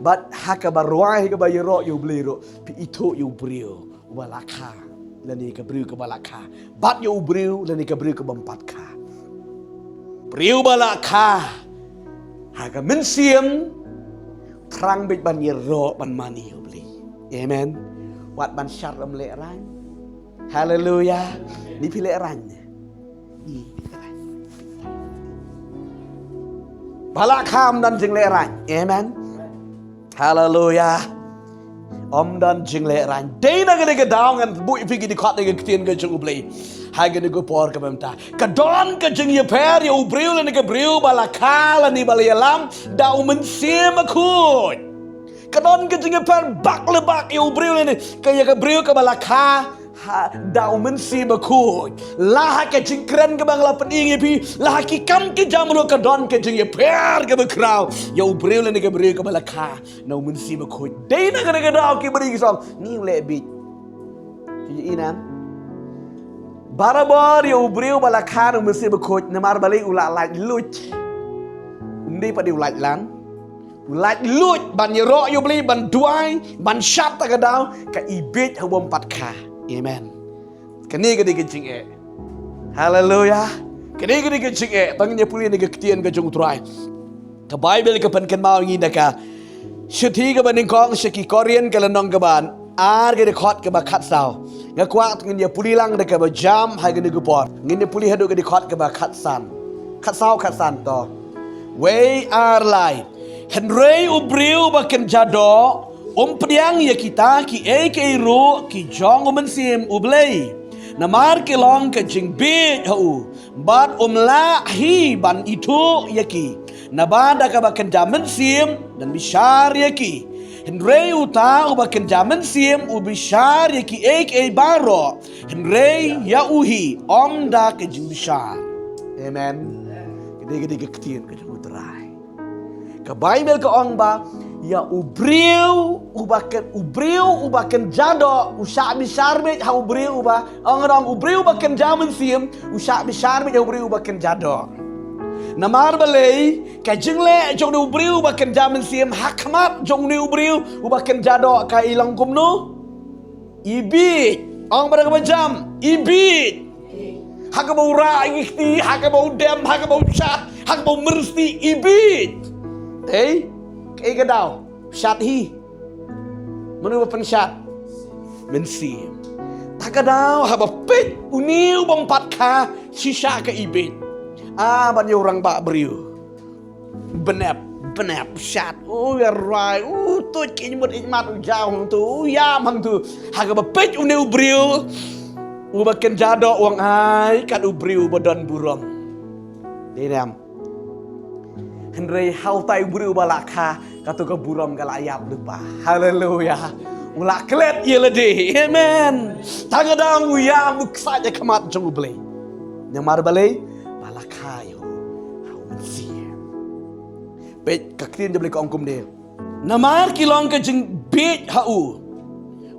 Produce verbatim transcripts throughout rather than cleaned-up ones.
Bad ha kaba rwai, ha kaba ïaroh ïa U Blei ruh, phi ithuh ïa u briew uba la kha lane ka briew kaba la kha, bad ïa u briew lane ka briew kaba ym pat kha. Briew ba la kha ha ka mynsiem, thrang beit ban ïaroh ban mane ïa U Blei. Amen. Wat ban shad ym lehraiñ. Haleluya. Ni phi lehraiñ ne? Ba la kha ym don jinglehraiñ. Amen. Haleluya. Ym don jinglehraiñ. Dei na kane ka daw ngan buh ïa phi ki dkhot na ka ktien ka jong U Blei ha kane ka por kaba mynta. Ka don ka jingïapher ïa u briew lane ka briew ba la kha lane ba la ïalam da u Mynsiem Bakhuid. Ka don ka jingïapher bak le bak ïa u briew lane ka, ïa ka briew kaba la kha ha, da u Mynsiem Bakhuid. La ha ka jingkren kaba nga la pyni ïa phi, la ha ki kam ki jam ruh ka don ka jingïapher kaba khraw ïa u briew lane ka briew kaba la kha na u Mynsiem Bakhuid. Dei na kane ka daw ki briew ki song, ngi leh bieit. Ki ïa inan. Barabor ïa u briew ba la kha na u Mynsiem Bakhuid, namar balei? U la lait luid. Um dei pat dei u lait lan. U lait luid ban ïaroh ïa U Blei, ban duwai, ban shad ta ka daw, ka ibieit ha u bym pat kha. Amen. Kane ka dei ka jingeh. Haleluya. Kane ka dei ka jingeh. Tang ïa pule na ka ktien ka jong U Trai. Ka Baibl ka pynkynmaw ngi na ka shithi kaba nyngkong sha ki Korinth ka lynnong kaba ar ka dkhot kaba khatsaw. Nga kwah ngin ïa pule lang da kaba jam ha kane ka por. Ngin ïa pule haduh ka dkhot kaba khatsan. Khatsaw, khatsan to. Wei ar lai. Hynrei u briew ba kynja doh um pdiang ïa kita kiei kiei ruh ki jong u Mynsiem U Blei. Namar ki long ka jingbieit ha u. Bad um lah hi ban ithuh ïa ki. Naba da kaba kynja mynsiem un bishar ïa ki. Hynrei uta uba kynja mynsiem u bishar ïa kiei kiei baroh. Hynrei ïa u hi ym da ka jingbishar. Amen. Ka dei, ka dei ka ktien ka jong U Trai. Ka Baibl ka ong ba ïa u briew uba kyn, u briew uba kynja doh u shah bishar beit ha u briew uba, ong, ong u briew uba kynja mynsiem u shah bishar beit ha u briew uba kynja doh. Namar balei? Ka jingleh jong u briew uba kynja mynsiem ha khmat jong u briew uba kynja doh ka i long kumno? Ibieit. Ong bad kaba jam, ibieit. Ha kaba u rah ïa ki kti, ha kaba u dem, ha kaba u shad, ha kaba u myrsti, ibieit. Ei, kaei ka daw? Shad hi. Mano ba pynshad? Mynsiem. Ta ka daw haba peit une u bym pat kha shisha ka ibieit. Ah, ban ïa u rangbah briew. Bnep, bnep, shad. U ïa rwai, u tuid ki mut imat, u jaw hangtu, u ïam hangtu. Ha kaba peit une u briew uba kynja doh u ong ai kat u briew uba don burom. Dei ne em? Hynrei ha utai u briew uba la kha, kato ka burom ka la ïap lypa. Haleluya. U la klet ïa lade. Amen. Tang ka daw u ïam u ksaid ha khmat jong U Blei. Namar balei? Ba la kha ïa u ha u Mynsiem. Peit ka ktien jong U Blei ka ong kumne. Namar ki long ka jingbieit ha u.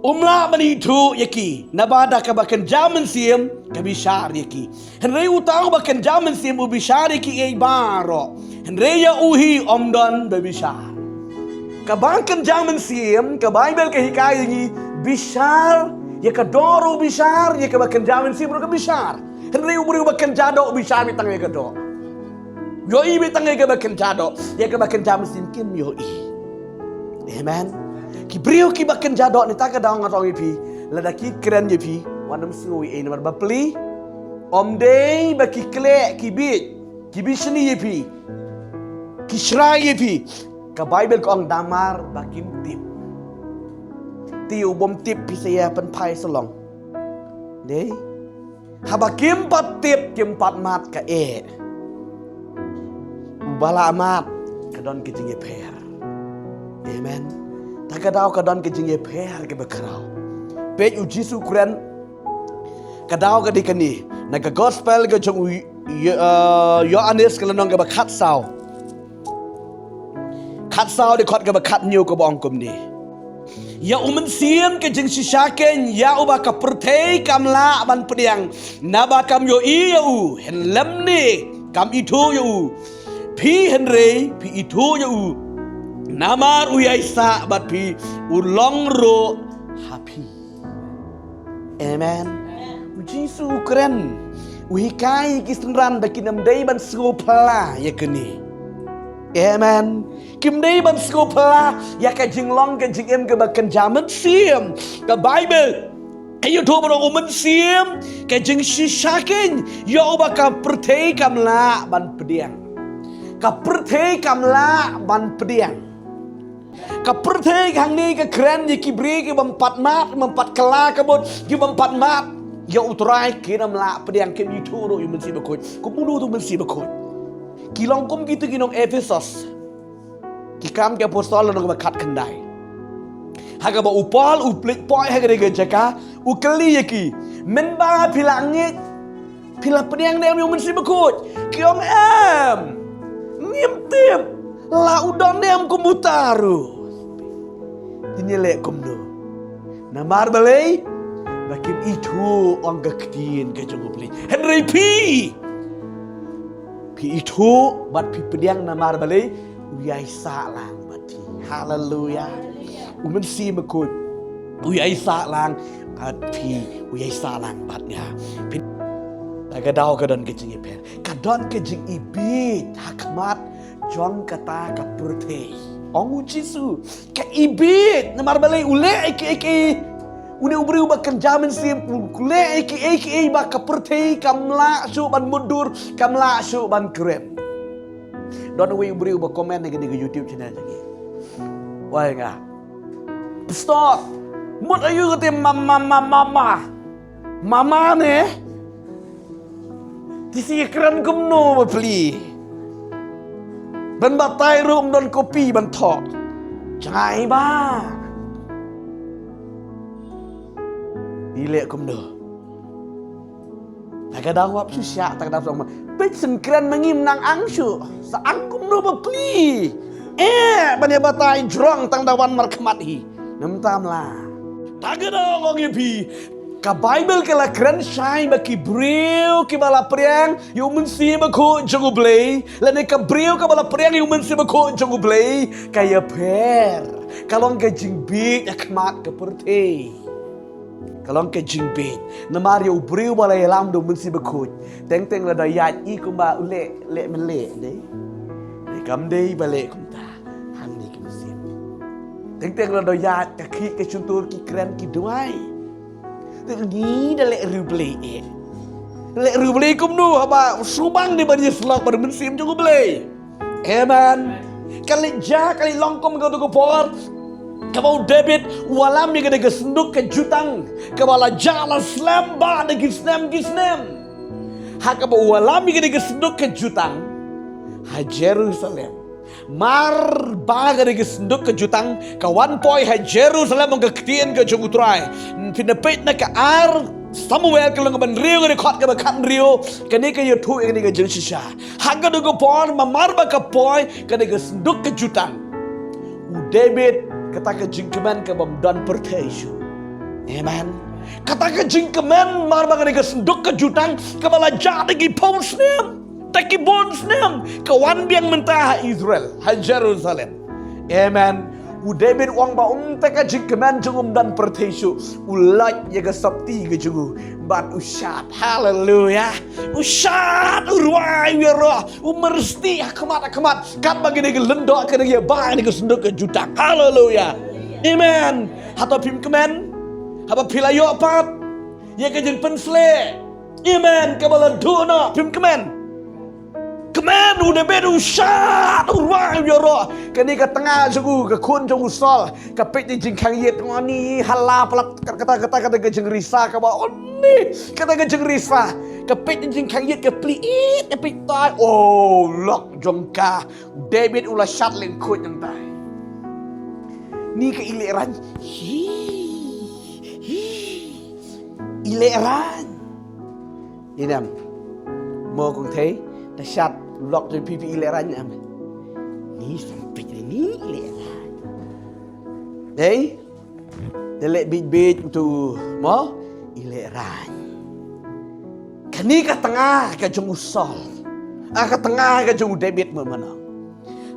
Um lah ban ithuh ïa ki, naba da kaba kynja mynsiem ka bishar ïa ki. Hynrei uta uba kynja mynsiem u bishar ïa kiei baroh. Hynrei ïa u hi ym don ba bishar. Kaba kynja mynsiem, ka Baibl ka hikai ïa ngi, bishar ïa ka doh ruh u bishar, ïa kaba kynja mynsiem ruh ka bishar. Hynrei u briew uba kynja doh u bishar beit tang ïa ka doh. Ïohi beit tang ïa kaba kynja doh, ïa kaba kynja mynsiem kim ïohi. Amen. Ki briew kiba kynja doh, nangta ka daw nga ong ïa phi, lada ki kren ïa phi, wat nym sngew ei ei, namar ba plie. Ym dei ba ki kleh ki bieit, ki bishni ïa phi, ki shrai ïa phi. Ka Baibl ka ong namar ba kim tip. Te u bym tip phi sa ïa pynphai sa long. Dei? Haba kim pat tip, kim pat mad, kaei? Uba la mad ka don ka jingïapher. Amen. Ta ka daw ka don ka jingïapher kaba khraw. Peit u Jisu u kren, ka daw ka dei kane. Na ka gospel ka jong u Yo-, eh, Ïoannis ka lynnong kaba khatsaw. Khatsaw dkhot kaba khathynñiew kaba ong kumne. Ïa u Mynsiem ka jingshisha keiñ ïa uba ka pyrthei kam lah ban pdiang, naba kam ïohi ïa u, hynrei lymne kam ithuh ïa u. Phi hynrei phi ithuh ïa u. Namar u ïaisah bad phi, u long ruh ha phi. Amen. U Jisu u kren, u hikai ïa ki synran ba kin ym dei ban sngewphylla ïa kane. Amen. Kim dei ban sngewphylla ïa ka jinglong ka jingim kaba kynja mynsiem. Ka Baibl ka ïathuh ba u Mynsiem, ka jingshisha keiñ ïa uba ka pyrthei kam lah ban pdiang. Ka pyrthei kam lah ban pdiang. Ka pyrthei hangne ka kren ïa ki briew ki bym pat mad, bym pat kylla ka mut, ki bym pat mad ïa U Trai, kim lah pdiang, kim ithuh ruh ïa U Mynsiem Bakhuid. Kumno uto U Mynsiem Bakhuid? Ki long kum kito ki nong Ephesos. Ki Kam ki Apostol lynnong ba khatkhyndai. Ha kaba u Paul u plie poi ha kane ka jaka, u kylli ïa ki, mynba phi la ngeit, phi la pdiang ne em ïa U Mynsiem Bakhuid? Ki ong em. Ngim tip la u don ne em kum uta ruh. Te ngi leh kumno? Namar balei? Ba kim ithuh ong ka ktien ka jong U Blei. Hynrei phi, phi ithuh bad phi pdiang, namar balei? U ïaisah lang bad phi. Haleluia. U Mynsiem Bakhuid u ïaisah lang bad phi, u ïaisah lang bad nga. Phi, ta ka daw ka don ka jingïapher, ka don ka jingibit ha khmat jong kata ka pyrthei. Ong u Jisu, ka ibit, namar balei? U leh ïa kiei kiei, une u briew ba kynja mynsiem, u leh ïa kiei kiei ba ka pyrthei kam lah shuh ban mutdur, kam lah shuh ban kren. Don uwei u briew ba comment ha kane ka YouTube channel jong ngi. Wai nga, Pastor, mut aïu kata mama, mama, mama? Mama ne? Te shi kren kumno ba plie? Ban batai ruh ym don kopi ban thoh. Jngai ba. Phi leh kumno? Ta ka daw wat shu shah, ta ka daw shu ong, peit shen kren ma ngi, ym nang ang shuh. Sa ang kumno ba plie? Eh, ban ïa batai jrong tang da wan markhmat hi. Namar tam la. Ta ka daw ong ïa phi, ka Baibl ka la kren shai ba ki briew kiba la pdiang ïa U Mynsiem Bakhuid jong U Blei, lane ka briew kaba la pdiang ïa U Mynsiem Bakhuid jong U Blei, ka ïapher. Ka long ka jingbit ha khmat ka pyrthei. Ka long ka jingbit. Namar ïa u briew ba la ïalam da U Mynsiem Bakhuid, teng teng la da ïaid i kumba u leh, leh men leh, dei? Dei kam dei ba leh kumta. Hangne ki mynsiem. Teng teng la da ïaid, ka khih ka shyntur, ki kren ki duwai. Te ngi da leh riewblei eh. Leh riewblei kumno haba sngewbang dei ban ïasyllok bad U Mynsiem jong U Blei? Amen. Ka leit ja, ka leit long kum ka tu ka por kaba u David u ïalam ïa kane ka synduk ka jutang, kaba la jah la slem bad da ki snem ki snem. Ha kaba u ïalam ïa kane ka synduk ka jutang ha Jerusalem. Mar ba kane ka synduk ka jutang ka wan poi ha Jerusalem, ong ka ktien ka jong U Trai. Phin da peit na ka ar Samuel ka lynnong ba hynriew, ka dkhot kaba khathynriew, kane ka ïathuh ïa kane ka jingshisha. Ha kane ka por, ma mar ba ka poi kane ka synduk ka jutang, u David, kata ka jingkmen ka bym don pyrthei shuh. Amen. Kata ka jingkmen mar ba kane ka synduk ka jutang kaba la jah da ki phew snem, da ki bun snem, ka wan biang mynta ha Israel, ha Jerusalem. Amen. U David u ong ba ym ta ka jingkmen jong u ym don pyrthei shuh, u lait ïa ka sopti ka jong u bad u shad. Haleluia. U shad, u rwai, u ïaroh, u myrsti ha khmat ha khmat, katba kane ka lyngdoh ka dang ïa ba kane ka synduk ka jutang. Haleluia. Amen. Hato phim kmen haba phi la ïoh pat ïa ka jingpynshlur? Amen. Kaba la duh noh, phim kmen? Kmen. U David u shad, u rwai, u ïaroh. Kane ka tnga jong u, ka khun jong u Saul, ka peit ïa ka jingkhang ïit, ngoni hala palat, kata, kata, kata ka jingrisa kaba, oh ni, kata ka jingrisa. Ka peit ïa ka jingkhang ïit, ka plie ïit, ka peit tai. Oh, lok jong ka. U David u la shad lyngkhuid nangtai. Ni ka ilehraiñ. Hi, hi. Ilehraiñ. Ïa ne em? Mo kong thei, da shad lok jong phi, phi ilehraiñ ne em? Ni, sa peit ni, ni ilehraiñ. Dei? Da leh bieit bieit uto u, mo? Ilehraiñ. Kane ka tnga ka jong u Saul. Ah, ka tnga ka jong u David mo, mano?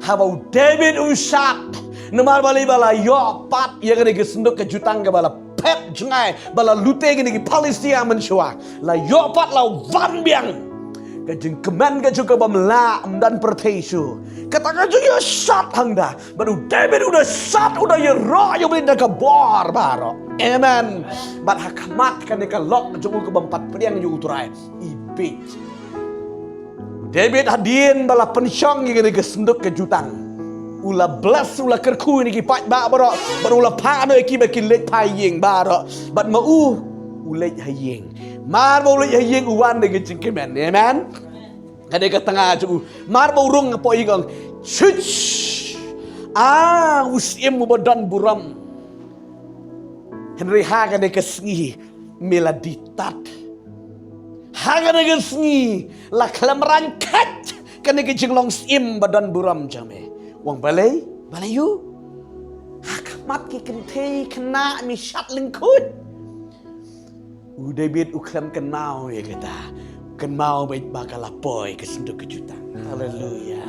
Haba u David u shad, namar balei? Ba la ïoh pat ïa kane ka synduk ka jutang kaba la phet jngai, ba la lute kine ki Philistia mynshuwa. La ïoh pat, la wan biang. Ka jingkmen ka jong u kaba ym lah, ym don pyrthei shuh. Kata ka jingïashad hangta. Bad u David u da shad, u da ïaroh ïa U Blei da ka bor baroh. Amen. Bad ha khmat kane ka lok jong u kaba ym pat pdiang ïa U Trai, i bieit. David hadien ba la pynshong ïa kane ka synduk ka jutang, u la bless, u la kyrkhu ïa ki paidbah baroh, bad u la phah noh ïa ki ba kin leit ha ïing baroh. Bad ma u, u leit ha ïing. Mar ba u leit ha ïing, u wan da ka jingkmen. Amen. Kane ka tnga jong u. Mar ba u rung hapoh ïing, u ong, "Shush! Ah, u syiem uba don burom. Hynrei ha kane ka sngi me la die tad. Ha kane ka sngi la khlem rangkat kane ka jinglong syiem ba don burom jong me." U ong, "Balei? Balei u? Ha khmat ki kynthei khynnah me shad lyngkhuid?" U David u khlem kynmaw ïa kata. Kynmaw beit ba ka la poi ka synduk ka jutang. Haleluya.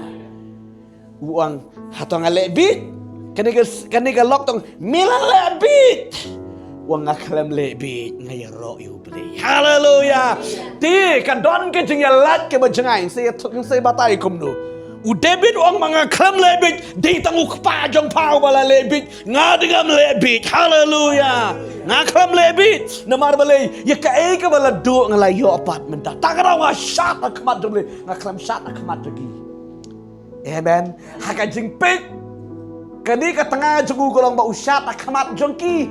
U ong, "Hato nga leh bieit?" Kane ka, kane ka lok tong, "Me la leh bieit." U ong, "Nga khlem leh bieit, nga ïaroh ïa U Blei." Haleluya. Te ka don ka jingïalait kaba jngai, sa ïa thok, sa ïa batai kumno. U David u ong, "Ma nga khlem leh bieit, dei tang u kpa jong pha uba la leh bieit. Nga dei ngam leh bieit." Haleluya. "Nga khlem leh bieit. Namar balei? Ïa kaei kaba la duh nga la ïoh pat mynta. Tang kata nga shad ha khmat jong U Blei, nga khlem shad ha khmat jong ki." Amen. Ha ka jingpeit, kane ka tnga jong u ka long ba u shad ha khmat jong ki,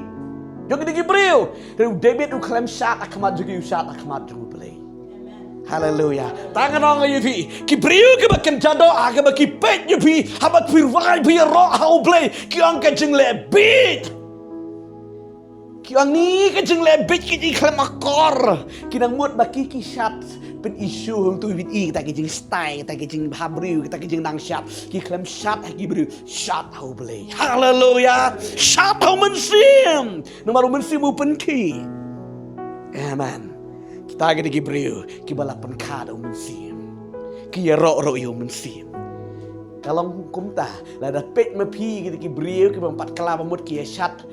jong kine ki briew. Te u David u khlem shad ha khmat jong ki, u shad ha khmat jong U Blei. Haleluya. Tang ngan ong ïa phi, ki briew kiba kynja doh ha kaba ki peit ïa phi, haba phi rwai, phi ïaroh ha U Blei, ki ong ka jingleh bieit. Ki ong ni ka jingleh bieit, ki jingkhlem akor. Ki nang mut ba ki, ki shad pyn-issue hangtu, bit i kita ki jingstyle, kita ki jingbhabriew, kita ki jingnang shad. Ki khlem shad ha ki briew, shad ha U Blei. Haleluya. Shad ha U Mynsiem. Namar U Mynsiem u pynkhih. Amen. Kita ki dei ki briew kiba la pynkha da U Mynsiem. Ki ïaroh ruh ïa U Mynsiem. Ka long kumta, lada peit ma phi ki dei ki briew kiba ym pat kylla ba mut, ki ïa shad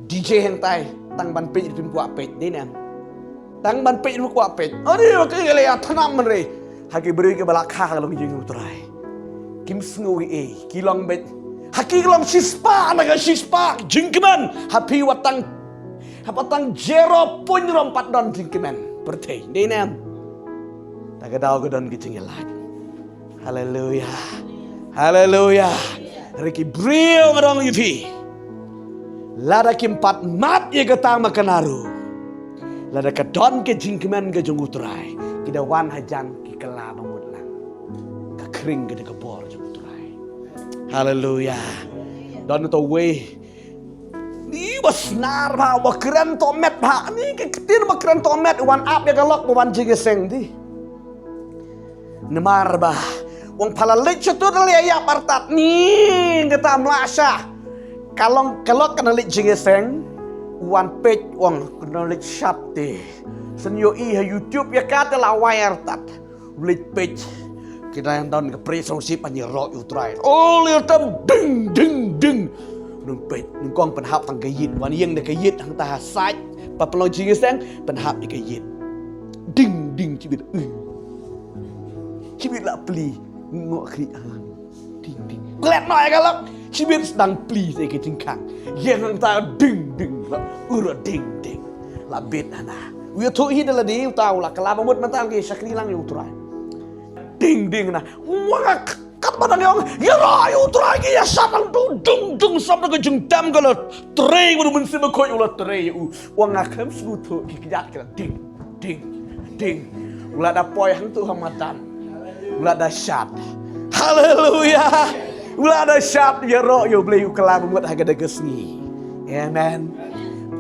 D J hangtai, tang ban peit ruh phim kwah peit, dei ne em? Tang ban peit ruh phim kwah peit. Aduh, ka ïa leh ïa thnam man re. Ha ki briew kiba la kha ha ka longïing U Trai, kim sngew ei ei, ki long beit. Ha ki long shispah na ka shispah jingkmen. Ha phi wat tang, ha pat tang zero point ruh ym pat don jingkmen pyrthei, dei ne em? Ta ka daw ka don ka jingïalait. Haleluya. Haleluya. Hynrei ki briew, nga ong ïa phi, lada kim pat mad ïa kata ma ka naru, lada ka don ka jingkmen ka jong U Trai, ki da wan hajan ki kylla ba mut lang. Ka khring ka da ka bor jong U Trai. Haleluya. Don uta uwei, ni ba snar bha, ba kren tohmet bha, ni ka ktien ba kren tohmet, wan ap ïa ka lok ba wan jingïaseng, dei. Namar ba u ong, pha la leit sha tut, la ïap artat, ni kata ym lah shah. Ka long, ka lok ka nang leit jingïaseng, u wan peit, u ong, ka nang leit shad te. Shen ïohi ha YouTube ïa kata, la wai artat. U leit peit. Ki dang don ka praise worship, ban ïaroh ïa U Trai. Oh, lei tam, ding, ding, ding. Nang peit, nyngkong pynhap tang ka ïit, wan ïeng da ka ïit hangta ha side, pat pynlong jingïaseng, pynhap ïa ka ïit. Ding, ding, shibit. Uh. Shibit la plie, ngoh khrieh, ah. Ding, ding. Klet noh ïa ka lok, shibit sdang plie sa ïa ka jingkhang. Ïeng hangta, ding, ding, la ura, ding, ding. La bit hana. U ïathuh hi da lade, uta u la kylla ba mut, mynta ki shakri lang ïa U Trai. Ding, ding na. Wa ka, katba dang ïa ong, ïaroh ïa U Trai, ki ïa shad lang, dung, dung, dung, sap da ka jingtem, ka la trei, bad U Mynsiem Bakhuid u la trei ïa u. Wa nga khlem sngewthuh, ki kjat ki la ding, ding, ding. U la da poi hangtu ha madan. U la da shad. Haleluya. U la da shad, ïaroh ïa U Blei, u kylla ba mut ha kata ka sngi. Amen.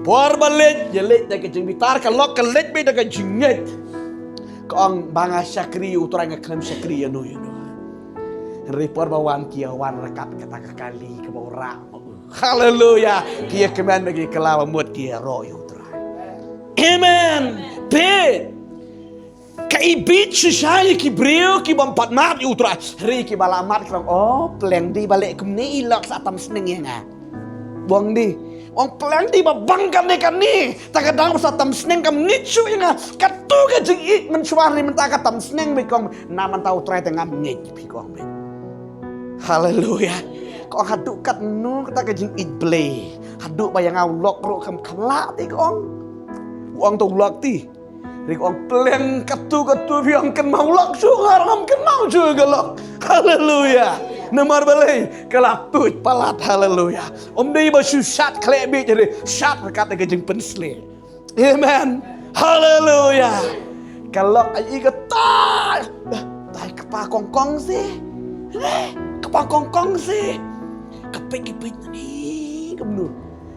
Por ba leit, ïaleit da ka jingbitar, ka lok ka leit beit da ka jingngeit. Ka ong, ba nga shakri ïa U Trai, nga khlem shakri ïano ïano. Hynrei por ba wan, ki ïa wan ryngkat kata ka kali kaba u rah. Haleluya. Ki ïa kmen ba ki kylla ba mut, ki ïaroh ïa U Trai. Amen. Peit. Ka ibiej shisha ïa ki briew ki bym pat mad ïa u Trai. Hynrei ki ba la mad ki ong, oh, pleng dei ba leh kumne i lok sa tam sneng ïa nga. Bong dei. Ong pleng dei ba bang kane kane. Ta ka dang ba sa tam sneng kam ngeit shuh ïa nga. Katu ka jingïeit mynshuwa hynrei mynta ka tam sneng beit kong. Na mynta u Trai te ngam ngeit phi kong beit. Haleluya. Kong haduh katno kata ka jingïeit Blei. Haduh ba ïa nga u lok ruh kam khlak te kong. U ong to u lok te. Ri kong pleng katu katu phi ong kynmaw lok shuh nga ruh ngam kynmaw shuh ka lok. Haleluya. Namar balei ka la tuid palat, haleluya. Ym dei ba shu shat khleh bieit, shat ryngkat ka jingpynshlur. Amen. Haleluya. Ka lok ai ka tai. Tai kpa kongkong si. Eh, kpa kongkong si. Ka peit ka peit ni kumno.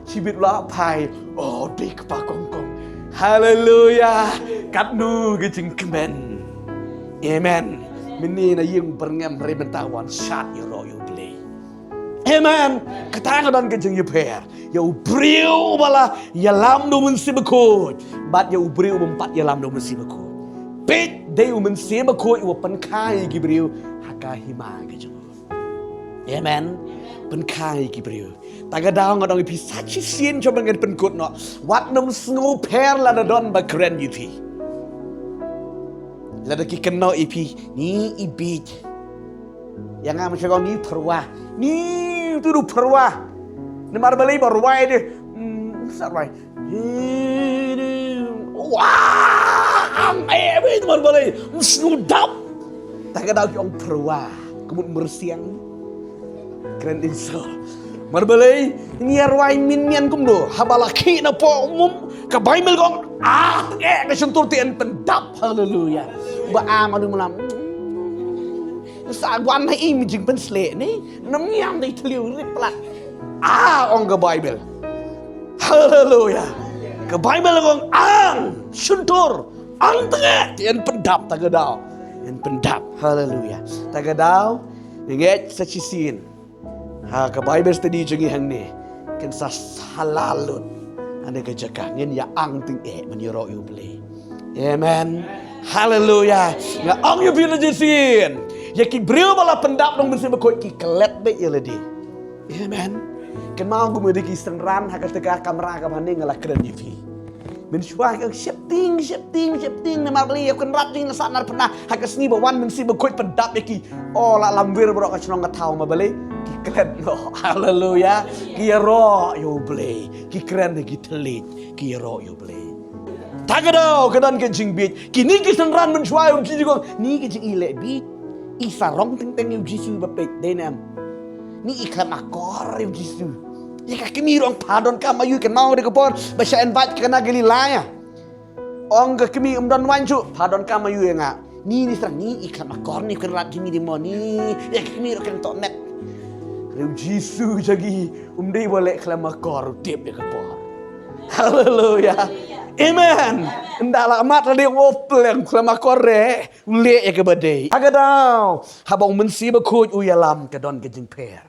Shibit la phai. Oh, dei kpa kongkong. Haleluya. Katno ka jingkmen. Amen. Mynne na ïing byrngem hynrei mynta wan shat ïaroh ïa u Blei. Amen. Kata ka don ka jingïapher ïa u briew ba la ïalam da u Mynsiem Bakhuid bad ïa u briew bym pat ïalam da u Mynsiem Bakhuid. Peit, dei u Mynsiem Bakhuid uba pynkha ïa ki briew ha ka hima ka jong u. Amen. Pynkha ïa ki briew. Ta ka daw nga ong ïa phi sa shisien, shuwa ba ngan pynkut noh. Wat nym sngewpher lada don ba kren ïa phi. Lada ki kynnoh ïa phi, ni ibiej. Ïa nga mynshwa kong ni pyrwa. Ni tu du pyrwa. Namar balei ba rwai de. Hmm, sa rwai. Wah, ang eh, weh, namar balei. Msnudap. Ta ka daw ki ong pyrwa. Ka mut myrsiang. Kren insol. Namar balei, ngi ïa rwai mynmian kumno. Haba la khih na poh um, ka Baibl ka ong, ah, eh, ka shyntur te yn pyndap. Haleluya. Ba a ma du mlam. Sa wan ha i mi jingpynshlur ni. Nam ïam dei thliew rit plat. Ah, ong ka Baibl. Haleluya. Ka Baibl ka ong ang shyntur, ang tngeh, te yn pyndap ta ka daw. Yn pyndap. Haleluya. Ta ka daw. Ngeit sa shisien. Ha ka Bible study jong ngi hangne. Kan sa shala lut. Hangne ka jaka ngin ïa ang tngeh ban ïaroh ïa u Blei. Amen. Haleluya. Nga ong ïa phi na shisien. Ïa ki briew ba la pyndap da u Mynsiem Bakhuid ki klet beit ïa lade. Amen. Kynmaw kumne ki synran ha kata ka kamra kaba hangne nga la kren ïa phi. Mynshuwa ki ong sheptieng, sheptieng, sheptieng, namar balei ïa u Kynrad jong ngi la sahnarphna ha ka sngi ba wan Mynsiem Bakhuid pyndap ïa ki. Oh, la lamwir baroh ka shnong ka thaw, namar balei ki klet noh. Haleluya. Ki ïaroh ïa u Blei. Ki kren ha ki thylliej. Ki ïaroh ïa u Blei. Ta ka daw ka don ka jingbieit. Kine ki synran mynshuwa ïa u Jisu ki ong, ni ka jingïaleh bieit. I sarong teng teng ïa u Jisu ba peit, dei ne em? Ni i khlem akor ïa u Jisu. Ïa ka kmie ruh ong pha donkam aïu, kynmaw de ka por ba sha invite ka Kana Galilea. Ong ka kmie, ym don waiñ shuh, pha donkam aïu ïa nga. Ni ni srang ni i khlem akor, ni Kynrad jong ngi dei mo ni. Ïa ka kmie ruh khlem toh met. Hynrei u Jisu jong ngi um dei ba leh khlem akor, u tip ïa ka por. Haleluya. Amen. Ynda la mad la dei, oh, pleng, khlem akor re. U leh ïa kaba dei. Ha ka daw haba u Mynsiem Bakhuid u ïalam ka don ka jingpher.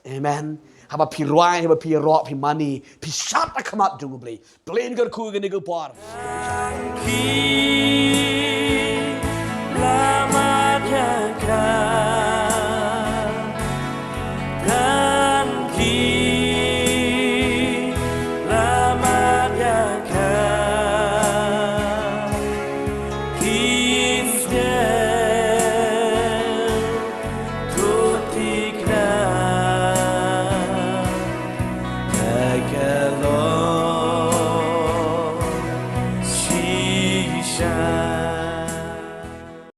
Amen. Haba phi rwai, haba phi ïaroh, phi mane, phi shad ha khmat jong u Blei. Blei un kyrkhu ïa kane ka por.